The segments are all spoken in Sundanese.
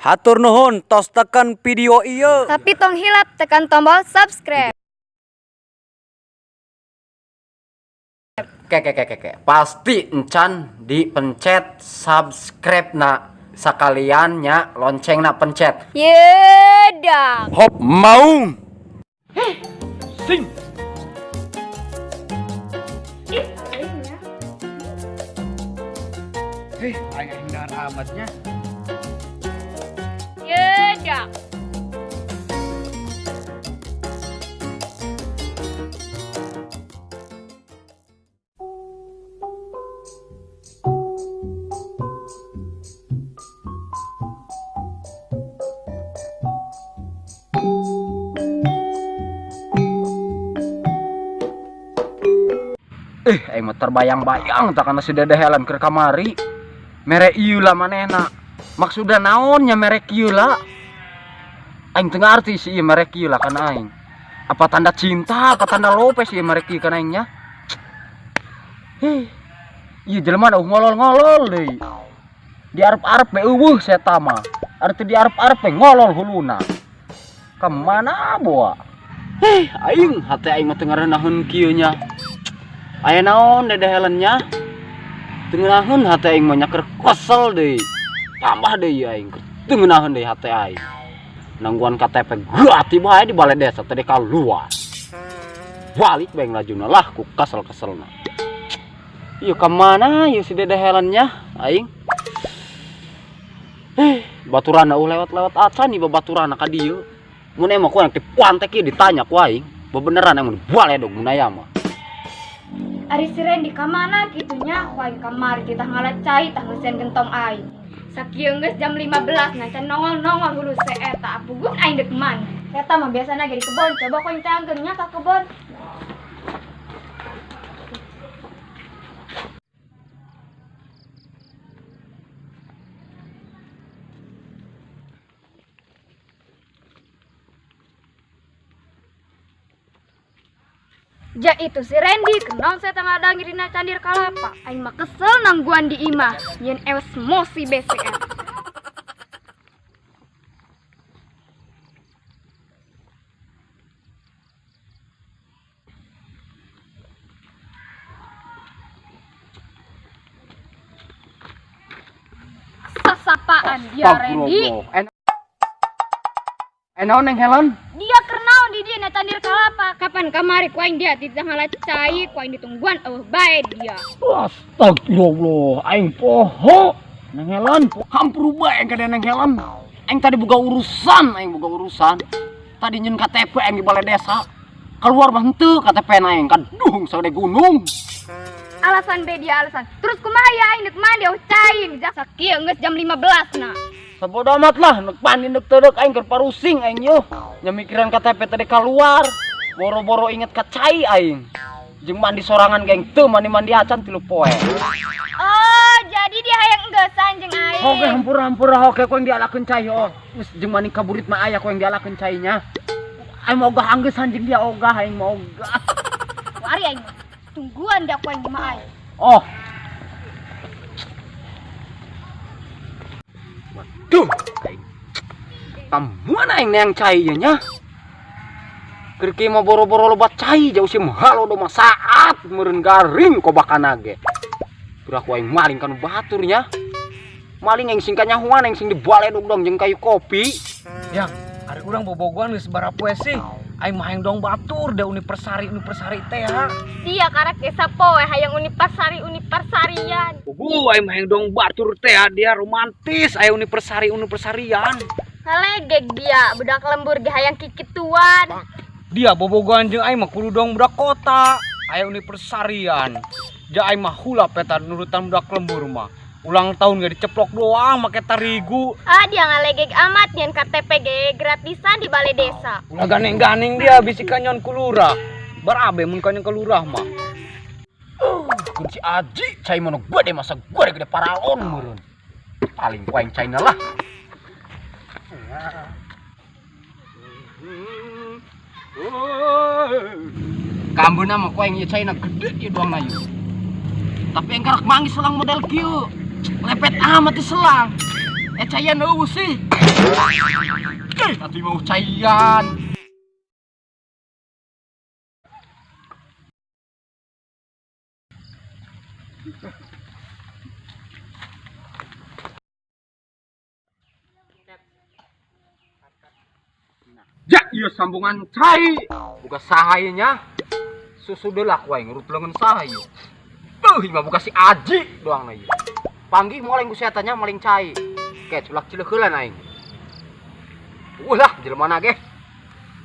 Hatur nuhun tos tekan video ieu. Tapi tong hilap tekan tombol subscribe. Ke ke ke ke ke. Pasti encan dipencet subscribe na sakalian nya lonceng na pencet. Yedak. Hop maung. Sing. Ih, aingnya. Heh, aing hindar amatnya. Yedak. Aing mah terbayang-bayang tak kana si Dedeh Helen keur kamari. Mere ieu lah manehna. Maksudna naon nya mere kieu lah? Aing teu ngarti si ieu mere kieu lah kana aing. Apa tanda cinta, apa tanda lope si ieu mere kieu kana aing nya? Heh. Ieu jelema da ngolol-ngolol deui. Diarep-arep be eueuh seta mah. Arti diarep-arep be ngolol huluna. Ka mana boa? Heh, aing hate aing mah teu ngarenaheun kieu nya. Aya naon Dedeh Helennya? Teu ngeunaheun hate aing mah nyaker kesel deui. Tambah deui aing teu ngeunaheun deui hate aing. Nangguan KTP gati bae di balai desa teh kaluar. Balik bae lajuna lah ku kesel-keselna. Ieu ka mana ieu si Dedeh Helennya aing? Baturana lewat-lewat acan nih babaturana ka dieu. Mun emang ku yang dipantek ieu ditanya ku aing. Bebeneran emang baledog mun aya mah. Ari si Randy ka mana kitu nya? Ku aing kamari titah ngala cai tah ngeusian gentong aing. Sakieu geus jam 15 nah can nongol-nongol hulu se eta apugun aing deuk mandi. Eta mah biasana ge di kebon, coba ku aing cangkeun nya ka kebon. Ja itu si Randy, kenaon saya tengah dangi dina candir kalapa. Aing mah kesel nangguan di imah, nyen emosi BCL. Sasapaan dia Randy. Naon Neng Helen? Dia kernaon di dia na candir kalapa. Kapan kamari ku aing dia titah ngala cai, ku aing ditungguan eueuh bae dia. Astagfirullah, aing poho. Neng Helen, hampur bae ka Neng Helen. Aing tadi boga urusan, aing boga urusan. Tadi nyeun KTP aing di balai desa. Keluar mah henteu KTP na aing kaduh sagede gunung. Alasan be dia alasan. Terus kumaha ya aing deuk mandi eueuh cai, jak sakieu geus jam 15 na. Sabodo amat lah, nek mandi nek teu aing keur parusing aing yo. Nya mikiran KTP tadi keluar. Boro-boro inget ka cai aing. Jeung mandi sorangan geng teu mandi-mandi acan 3 poe. Oh, jadi dia hayang enggesan jeung aing. Oke, hampura-hampura oke ku yang dialakeun cai oh. Geus jeung mandi kaburit mah aya ku yang dialakeun cainya. Aing mah ogah anggesan jeung dia ogah aing mah ogah. Wari aing. Tungguan dia ku aing mah aing. Oh. Waduh, aing. Pamuan aing neang cai ieu nya. Keur kieu mah boro-boro loba cai jauh sim halo do mah saat meureun garing kobakana ge. Geura ku aing maling kanu batur nya. Maling aing sing kanyahoan aing sing dibaledog dong jeung kayu kopi. Yang, ari urang bobogohan geus barapoe sih. Aing mah hayang dong batur da Universari Universari teh ha. Dia karek ge sapoe hayang Universari Universarian. Puguh aing mah hayang dong batur teh ha, dia romantis aya Universari Universarian. Ngalegeg dia budak lembur ge hayang kikituan. Dia bobogohan jeung aing mah kudu dong budak kota aya Universarian. Ja aing mah hula peta nurutan budak lembur mah. Ulang tahun gak diceplok doang make tarigu. Ah dia ngalegeg amat nyen KTP ge gratisan di balai desa. Ulah ganing-ganing dia bisi kanyon ku lurah. Barabe mun kanyon ke lurah mah. Kunci aji cai mah nu gede masa gede gede paralon meureun. Paling ku aing caina lah. Kambeuna mah ku aing ieu caina gede ieu doang na ieu. Tapi yang karak manggis selang model kieu. Lepet amat di selang. Caian eueuh sih. Atuh mau caian. Ya, iya sambungan cai. Buka sahayanya. Susu deulak wae ngurut leungeun saha ieu. Beuh, mah buka si Aji doang na ieu. Panggih moal ku setannya maling cai. Ke culak cileuk heula aing. Ulah jelema na ge.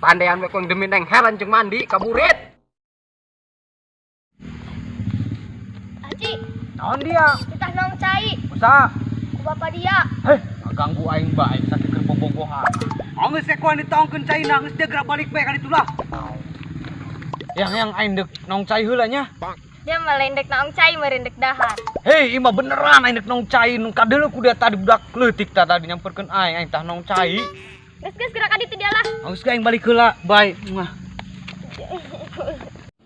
Pandean we ku demi neng heran jeung mandi kaburit. Aji. Naon dia? Kita nong cai. Usaha. Ku bapak dia. Heh, ganggu aing bae sakit keur bobogohan. Geus sekuan ditongkeun caina geus dia gerak balik bae ka ditu lah. Yang aing deuk nong cai heula nya. Dia mah lain dek nong cai meureun dek dahar. Hei, ieu mah beneran aing dek nong cai nu kadeuleu ku dia tadi budak leutik tah tadi nyamperkeun aing, aing tah nong cai. Geus geus gerak ka ditu dia lah. Geus aing balik heula, bye. Muah.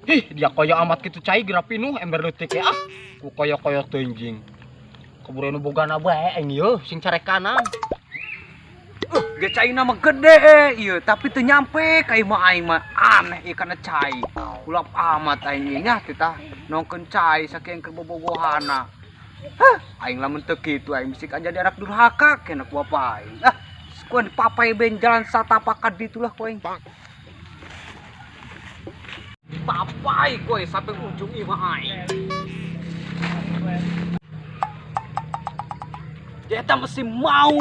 Ih, dia koyo amat kitu cai geura pinuh ember leutik ya ah. Ku koyo-koyo teuing. Keburu nu bogana bae aing ieu sing carekanan. Ge caina mah gede ieu tapi teu nyampe ka imah aing mah aneh ieu kana cai. Ulap amat aing ieu nya teh nongkeun cai saking keur bobogohana. Hah, aing lamun teu kitu aing bisi jadi anak durhaka kena ku bapa aing. Ah, kuan papai ben jalan satapak ka ditu lah ku aing. Papai ku aing sampai ujung imah aing. Eta mesti mau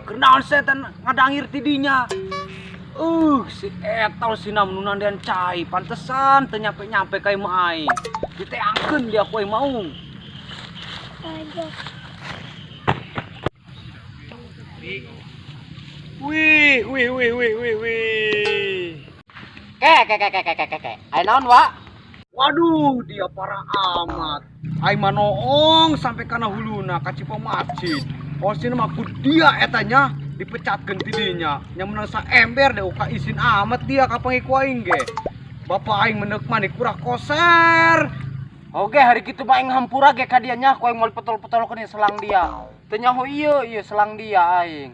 kenaon setan ngadangir tidinya. Si eta si nam nu nandean cai pantesan teu nyampe-nyampe ka imah aing. Diteangkeun dia ku aing maung. Wih, wih, wih, wih, wih, wih. Ke ke ke ke ke ke ke. Aya naon, Wak? Waduh, dia parah amat. Aing mah noong sampai kana huluna ka Cipo Masjid. Posina mah ku dia etanya dipecatkeun tidinya. Nya meunang saember deh uka isin amat dia ka pangiku aing ge. Bapak aing meneuk mani kurang koser. Oke, hari kitu mah aing hampura ge ka dia nya ku aing moal petol-petolkeun selang dia. Teu nyaho ieu ieu selang dia aing.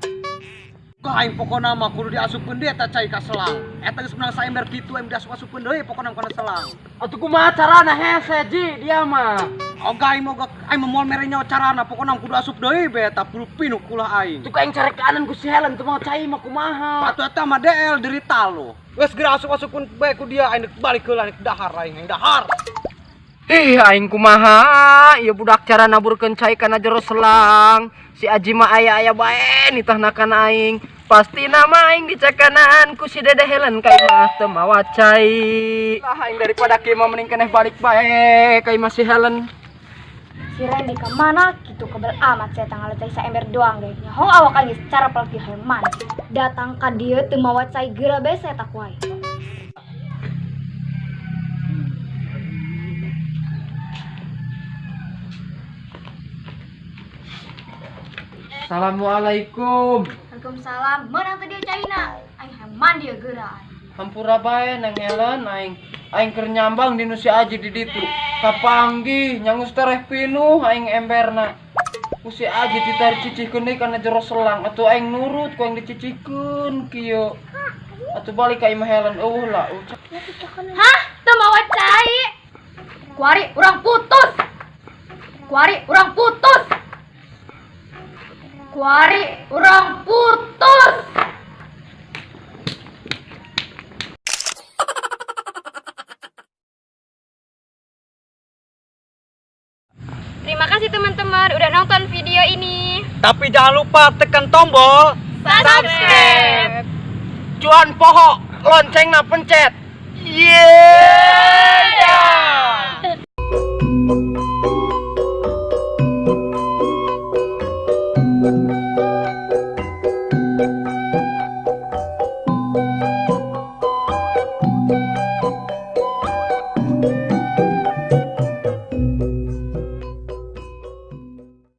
Aing pokona mah kudu diasupkeun deui eta cai ka selang. Eta geus meunang saember kitu aing diasup-asupkeun deui pokona kana selang. Atuh kumaha carana hese ji dia mah. Oga aing mah aing mah moal mere nyawa carana pokona kudu asup deui bae eta puluh pinuh kulah aing. Tuh aing carekanan ku si Helen teu mau cai mah kumaha. Atuh eta mah DL derita lo. Geus geura asup-asupkeun bae ku dia aing balik heula aing dahar aing dahar. Ih aing kumaha ieu budak cara naburkeun cai kana jero selang. Si Aji mah aya-aya bae nitahna kana aing. Pasti nama aing dicekanaan ku si Dede Helen ka imah teu mawa cai. Lah aing daripada kieu mah mending keneh balik bae ka imah si Helen. Si Randy ka mana kitu kebel amat saya tanggal cai saember doang ge. Nyaho awak aing secara pelki heman. Datang ka dieu teu mawa cai geura bae saya tak wae. Assalamualaikum. Waalaikumsalam. Meunang teh dia caina. Aing heman dia geura. Hampura bae Neng Helen aing. Aing keur nyambang di nu si Aji di ditu. Kapanggih nyangus tereh pinuh aing emberna. Ku si Aji ditarik cicihkeun deui kana jero selang. Atuh aing nurut ku aing dicicihkeun kieu. Atuh balik ka imah Helen eueuh lah. Hah? Teu mawa cai. Kuari urang putus. Kuari urang putus. Kuari urang putus. Terima kasih teman-teman udah nonton video ini. Tapi jangan lupa tekan tombol subscribe. Cuan poho, loncengna pencet. Yeay.